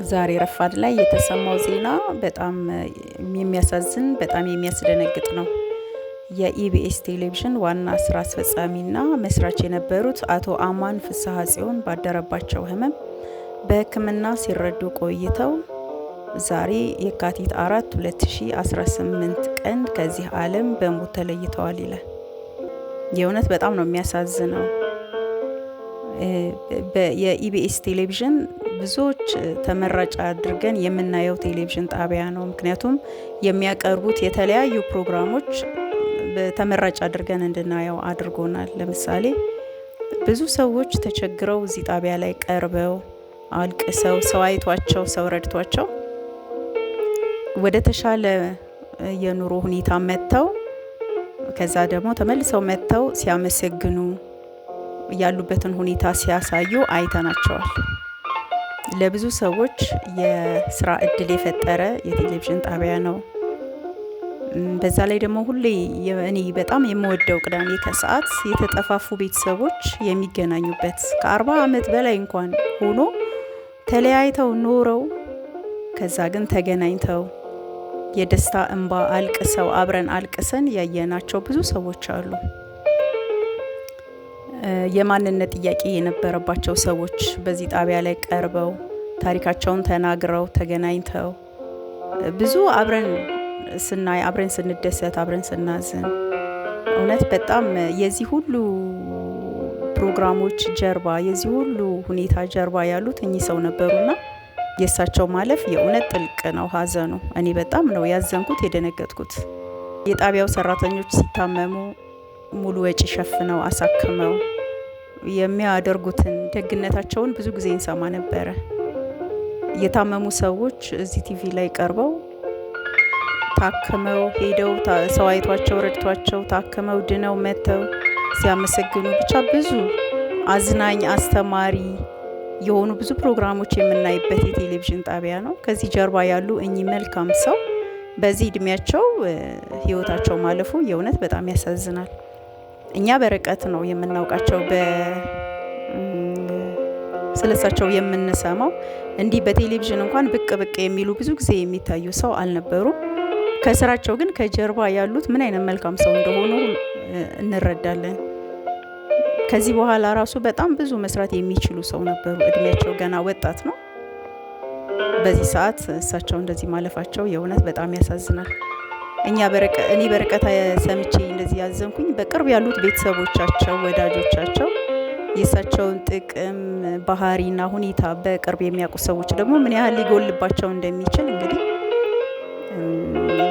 ዛሬ ረፋድ ላይ የተሰማው ዜና በጣም የሚያሳዝን፣ በጣም የሚያስደነግጥ ነው። የኢቢኤስ ቴሌቪዥን ዋና ስራ አስፈጻሚና መስራች የነበሩት አቶ አማን ፍስሐ ጽዮን ባደረባቸው ህመም በሕክምና ሲረዱ ቆይተው ዛሬ የካቲት 4 2018 ቀን ከዚህ ዓለም በሞት ተለይተዋል ይላል። የእውነት በጣም ነው የሚያሳዝነው። የኢቢኤስ ቴሌቪዥን ብዙዎች ተመራጭ አድርገን የምናየው ቴሌቪዥን ጣቢያ ነው። ምክንያቱም የሚያቀርቡት የተለያዩ ፕሮግራሞች ተመራጭ አድርገን እንድናየው አድርጎናል። ለምሳሌ ብዙ ሰዎች ተቸግረው እዚህ ጣቢያ ላይ ቀርበው አልቅሰው፣ ሰው አይቷቸው፣ ሰው ረድቷቸው ወደ ተሻለ የኑሮ ሁኔታ መጥተው፣ ከዛ ደግሞ ተመልሰው መጥተው ሲያመሰግኑ፣ ያሉበትን ሁኔታ ሲያሳዩ አይተናቸዋል። ለብዙ ሰዎች የስራ እድል የፈጠረ የቴሌቪዥን ጣቢያ ነው። በዛ ላይ ደግሞ ሁሌ እኔ በጣም የምወደው ቅዳሜ ከሰዓት የተጠፋፉ ቤተሰቦች የሚገናኙበት፣ ከ40 ዓመት በላይ እንኳን ሆኖ ተለያይተው ኖረው ከዛ ግን ተገናኝተው የደስታ እንባ አልቅሰው፣ አብረን አልቅሰን ያየናቸው ብዙ ሰዎች አሉ። የማንነት ጥያቄ የነበረባቸው ሰዎች በዚህ ጣቢያ ላይ ቀርበው ታሪካቸውን ተናግረው፣ ተገናኝተው ብዙ አብረን ስናይ፣ አብረን ስንደሰት፣ አብረን ስናዝን፣ እውነት በጣም የዚህ ሁሉ ፕሮግራሞች ጀርባ፣ የዚህ ሁሉ ሁኔታ ጀርባ ያሉት እኚህ ሰው ነበሩና የእሳቸው ማለፍ የእውነት ጥልቅ ነው ሀዘኑ። እኔ በጣም ነው ያዘንኩት፣ የደነገጥኩት። የጣቢያው ሰራተኞች ሲታመሙ ሙሉ ወጪ ሸፍነው አሳክመው የሚያደርጉትን ደግነታቸውን ብዙ ጊዜ እንሰማ ነበረ። የታመሙ ሰዎች እዚህ ቲቪ ላይ ቀርበው ታክመው ሄደው፣ ሰው አይቷቸው ረድቷቸው ታክመው ድነው መጥተው ሲያመሰግኑ፣ ብቻ ብዙ አዝናኝ፣ አስተማሪ የሆኑ ብዙ ፕሮግራሞች የምናይበት የቴሌቪዥን ጣቢያ ነው። ከዚህ ጀርባ ያሉ እኚህ መልካም ሰው በዚህ እድሜያቸው ህይወታቸው ማለፉ የእውነት በጣም ያሳዝናል። እኛ በርቀት ነው የምናውቃቸው፣ ስለሳቸው የምንሰማው። እንዲህ በቴሌቪዥን እንኳን ብቅ ብቅ የሚሉ፣ ብዙ ጊዜ የሚታዩ ሰው አልነበሩም። ከስራቸው ግን ከጀርባ ያሉት ምን አይነት መልካም ሰው እንደሆኑ እንረዳለን። ከዚህ በኋላ ራሱ በጣም ብዙ መስራት የሚችሉ ሰው ነበሩ። እድሜያቸው ገና ወጣት ነው። በዚህ ሰዓት እሳቸው እንደዚህ ማለፋቸው የእውነት በጣም ያሳዝናል። እኔ በርቀት ሰምቼ እንደዚህ ያዘንኩኝ፣ በቅርብ ያሉት ቤተሰቦቻቸው፣ ወዳጆቻቸው፣ የእሳቸውን ጥቅም፣ ባህሪና ሁኔታ በቅርብ የሚያውቁ ሰዎች ደግሞ ምን ያህል ሊጎልባቸው እንደሚችል እንግዲህ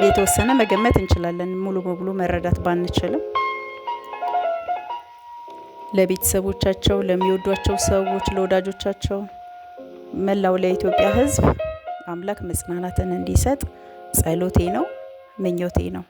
የተወሰነ መገመት እንችላለን፣ ሙሉ በሙሉ መረዳት ባንችልም። ለቤተሰቦቻቸው፣ ለሚወዷቸው ሰዎች፣ ለወዳጆቻቸው፣ መላው ለኢትዮጵያ ሕዝብ አምላክ መጽናናትን እንዲሰጥ ጸሎቴ ነው፣ ምኞቴ ነው።